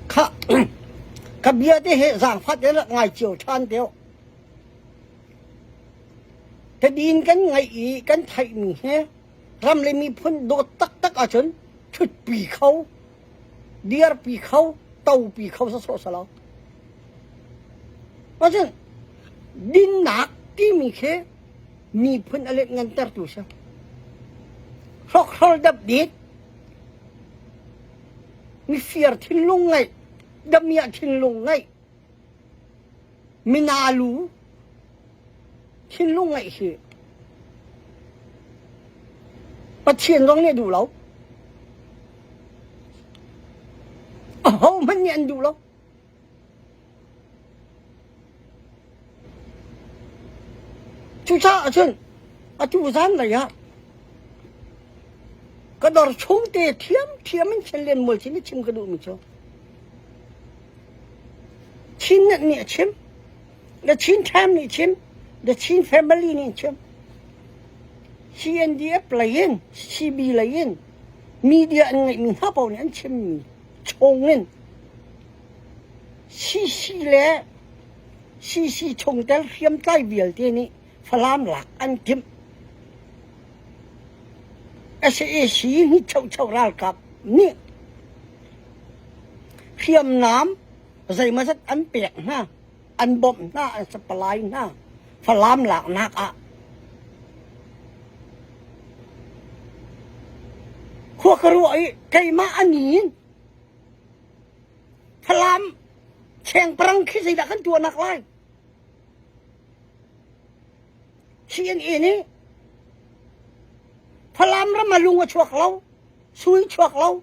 Khah, ka bia te hi zaangfah tein rak ngai cio ṭhan te u. Tadin kan ngaih i kan theihmi hi ram le miphun dawt taktak ahcun ṭhutpi kho, dirpi kho, topi kho sawsawh si lo. Ahcun dinnak timi khi miphun a letngantertu si. Hrokhrol dapdit, mifir thinlung ngeih, damiah thinlung ngeih, minalu thinlung ngeih hi Pathian zong nih a duh lo. Ahohmanh nih an duh lo. Cucaah cun atu zanlei ah ka dawr chung te thiamthiam in Chinland mualcin nih chim ka duhmi cu Chinnet nih a chim, The Chin Time nih chim, The Chin Family nih chim. CNDF lei in, CB lei in media an ngeihmi hna paoh nih an chimmi chungin CC le CC chungtel hriamtlai vialte nih Falam lak an timh. SAC hi chocho ralkap nih hriamnam zeimawzat an pek hna, an bawmh hna, an supply hna Falam laknak ah. Khua ka ruah i keimah a ni in Falam chengparang khi zeidah kan tuahnak lai? CNA nih Falam ram a lung a chuak lo, sui chuak lo.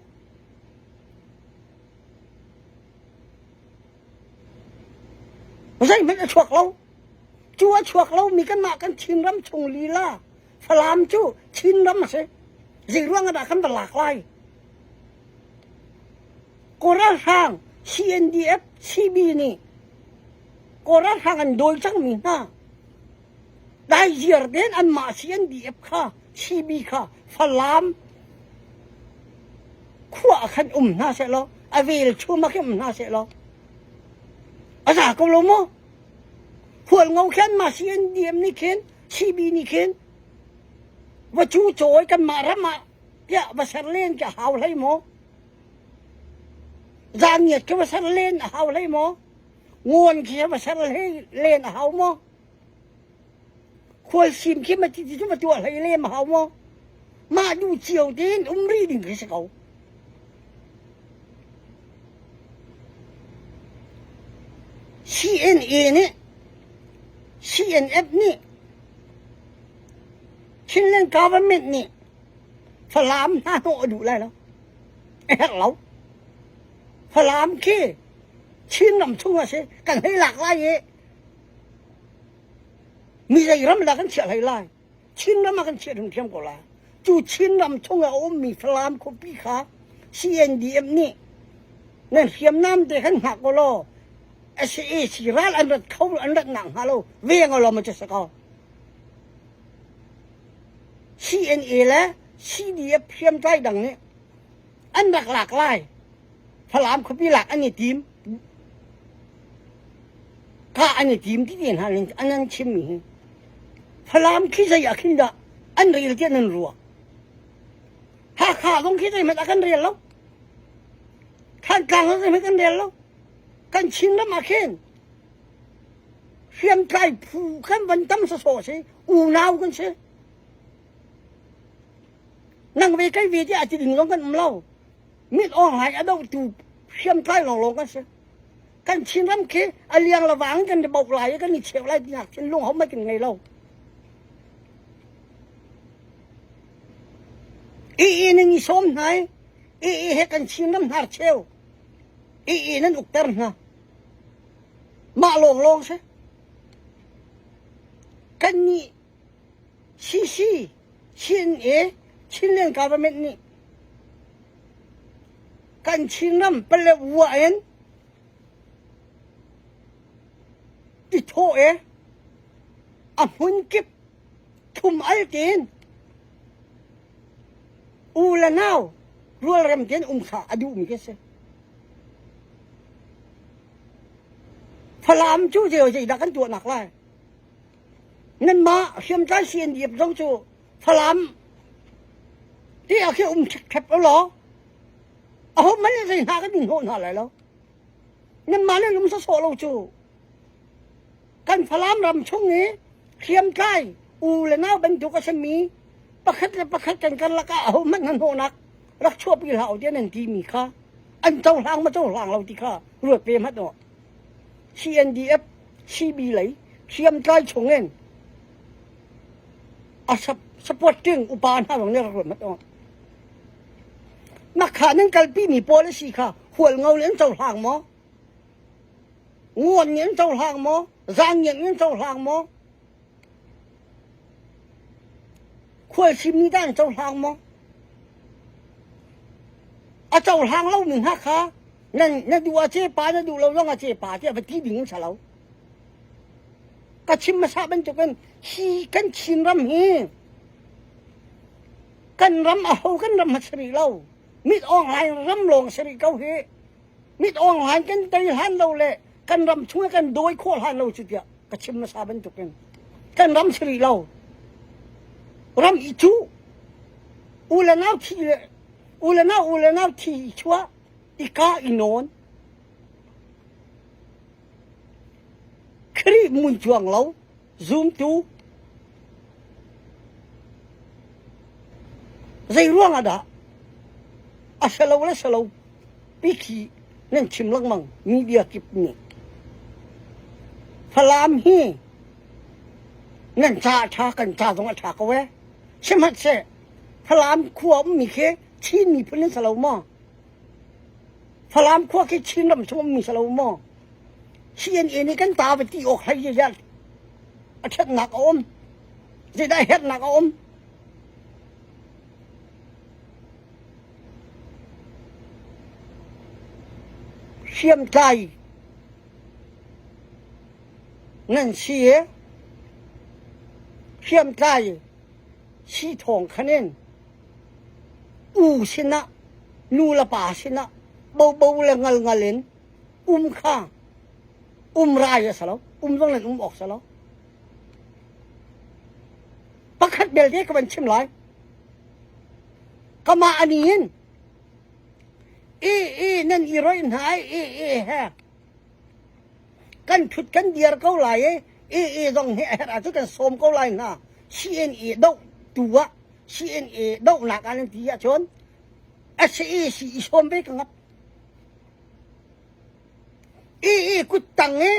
Zeihmanh a chuak lo. Cu a chuak lomi kanmah kan Chinram chung lila Falam cu Chinram a si. Zei ruang ah dah kan va lak lai? Kawl ralhrang CNDF CB nih Kawl ralhrang an dawi cangmi hna daiziar tein anmah CNDF kha CB kha Falam khua ah khan um hna sehlaw a velchum ah khin um hna sehlaw a za ko lo maw? Hualngo khin mah CNDM nih khin CB nih khin va cu cawi kanmah ram ah tiah va ser len khi a hau hlei maw? Zangiat khi va ser len a hau hlei maw? Nguan khi va ser len a hau maw? Khualsim khi ma ti cu va tuah hlei lem a hau maw? Mah duh cio tein um rih ding khi si ko. CNA nih CNF nih Chinland government nih Falam hna hnawh a duh lai lo. A herh lo. Falam khi Chinram chung a si. Kan hei lak lai i mi zei ram dah kan chiah hlei lai. Chinram ah kan chiah hrimhrim ko lai. Cu Chinram chung ah a ummi Falam khuapi kha CNDF nih nan hriamnam te khan hngak ko law SAC ral an rat kho an rat nak hnga lo veng lo ma cu si ko. CNA le CDF hriamtlai dang nih an rak lak lai. Falam khuapi lak an i tim. Kah an i tim ti hna an an chimmi hi. Falam khi zei ah khin dah an rel tiah nan ruah. Hakha zong khi zeihmanh a kan rel lo. Thantlang zong zeihmanh kan rel lo. Kan Chinram ah khin hriamtlai phu kan van tam sawsawh si unau kan si. Nang ve kai ve tiah a ti ding zong kan um lo. Mit awng hai a dohtu hriamtlai lawnglawng kan si. Kan Chinram khi a liang le vang kan i bok lai i kan i cheu lai tinak thinlung ho kan ngei lo. I i nan i sawm hna i i i he kan Chinram hnar cheu i i nan ukter hna. Mah lawnglawng si. Kan nih CC, CNA, Chinland government nih kan Chinram Paletwa in tithawh i a hmun kip thum al tein u le nau. Rualrem tein um kha a duhmi khi a si. Falam cu zeidah kan tuahnak lai? Nanmah hriamtlai CNDF zong cu Falam ti ah khi um ṭhep u law aho hmanh nih zei hna kan in hnawh hna lai lo. Nanmah le lung sawsawh lo cu kan Falam ram chung i hriamtlai u le nau bantuk a simi pakhat le pakhat kan karlak ah aho hmanh hnahnawhnak rak chuahpi hlah u tiah nan timi kha an cohlang ma cohlang lo ti kha ruat ve hmanh u. CNDF CB lei hriamtlai chungin a supporting upa hna zong nih rak ruat hmanh u. Makha nan kalpi mi pawl a si kha hualngo nih an cohlang maw? Nguan nih an cohlang maw? Zaangian nih an cohlang maw? Khualsim nih dah an cohlang maw? A cohlang lomi hna kha nan na duh ah cepa na duh lo zong ah cepa tiah va ti ding in si lo. Ka chim hmasa bantukin hi kan Chinram hi kan ram aho kan ram a si rih lo. Mit awng ram lawng si rih ko hi. Mit awng hlan kan tei hlan lo le kan ram chung kan dawi khawh hlan lo cu tiah ka chim hmasa bantukin kan ram si rih lo. Ram i cu u le nau thi le u le nau u le nau thi i chuah i ka i nawn Khrih mun cuang lo zumtu zei ruang ah dah a si lo le si lo pi khi nan chim lengmang media kip nih Falam hi nan ca a ṭha kan ca zong a ṭha ko ee sihmanhseh Falam khua ummi khi Chin miphun nan si lo maw Falam khua khi Chin ram chung ummi si lo maw CNA nih kan ta va ti awk hlei ziah a ṭhatnak a um zeidah herhnak a um hriamtlai nan si i hriamtlai si thawng khan in u sinah nu le pa sinah bobo le ngal ngal in um kha um rai a si lo um zong nan um awk si lo pakhat belte ka van chim lai kamah ani in i i nan i roih hna i i i he kan thut kan dir ko lai i i i zong hi a herh ahcun kan sawm ko lai hna CNA doh tu ah CNA dohnak ah nan ti ahcun SAC i sawm ve ka ngap I i kuttang i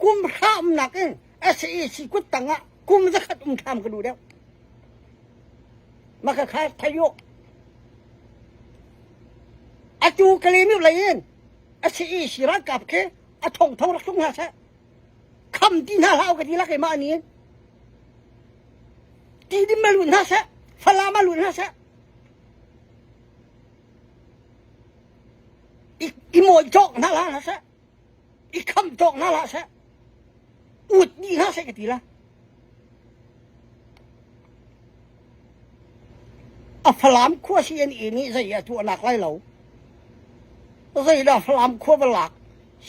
kum hra umnak in SAC kuttang ah kum zakhat um ṭham ka duh deuh. Maka kha thei u. Atu Kalemi lei in SAC ralkap khi a thong thong rak tlung hna seh. Kham ti hna hlah ka ti la keimah ni in. Ti dim ma lut hna seh. Falam ma lut hna seh. I mawi cawk hna hlah seh i kham cawk hna hlah seh ut dih hna seh ka ti la a Falam khua CNA nih zei a tuahnak lai lo zeidah Falam khua va lak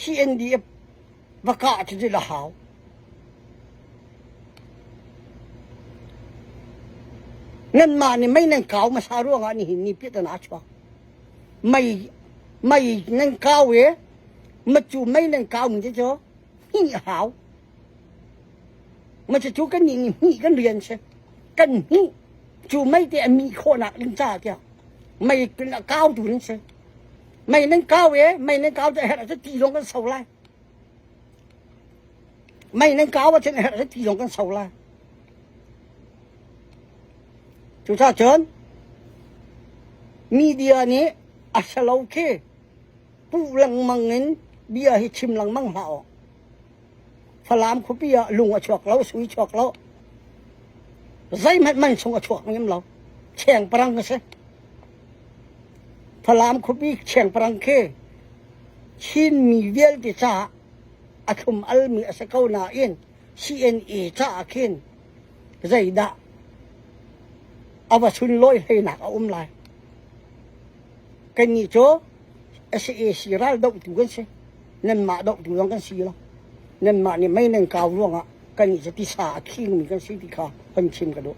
CNDF va kah cu la hau nanmah nih mei nan kau hmasa ruangah nihin ni piah a chuak mei mei nan kau i macu mei nan kau mi cu hnih a hau macu cu kan nih nih hnih kan rian si kan hnih cu mei te a mih khawhnak ding ca tiah mei kau tu nan si mei nan kau i mei nan kau cu a herh ahcun ti zong kan so lai mei nan kau ahcun a herh ahcun ti zong kan so lai cucaah cun media nih a si lo khi puh lengmang in bia hi chim lengmang hlah u Falam khuapi ah lung a chuak lo sui chuak lo zeihmanh man chung a chuak ngam lo cheng parang a si Falam khuapi cheng parang khi Chinmi vialte caah a thlum almi a si ko nain CNA caah khin zeidah a va sunlawi hleinak a um lai. Kannih cu SAC ral dohtu kan si. Nanmah dohtu zong kan si lo. Nanmah nih mei nan kau ruangah kannih cu tisa a khingmi kan si ti kha hon chim ka duh.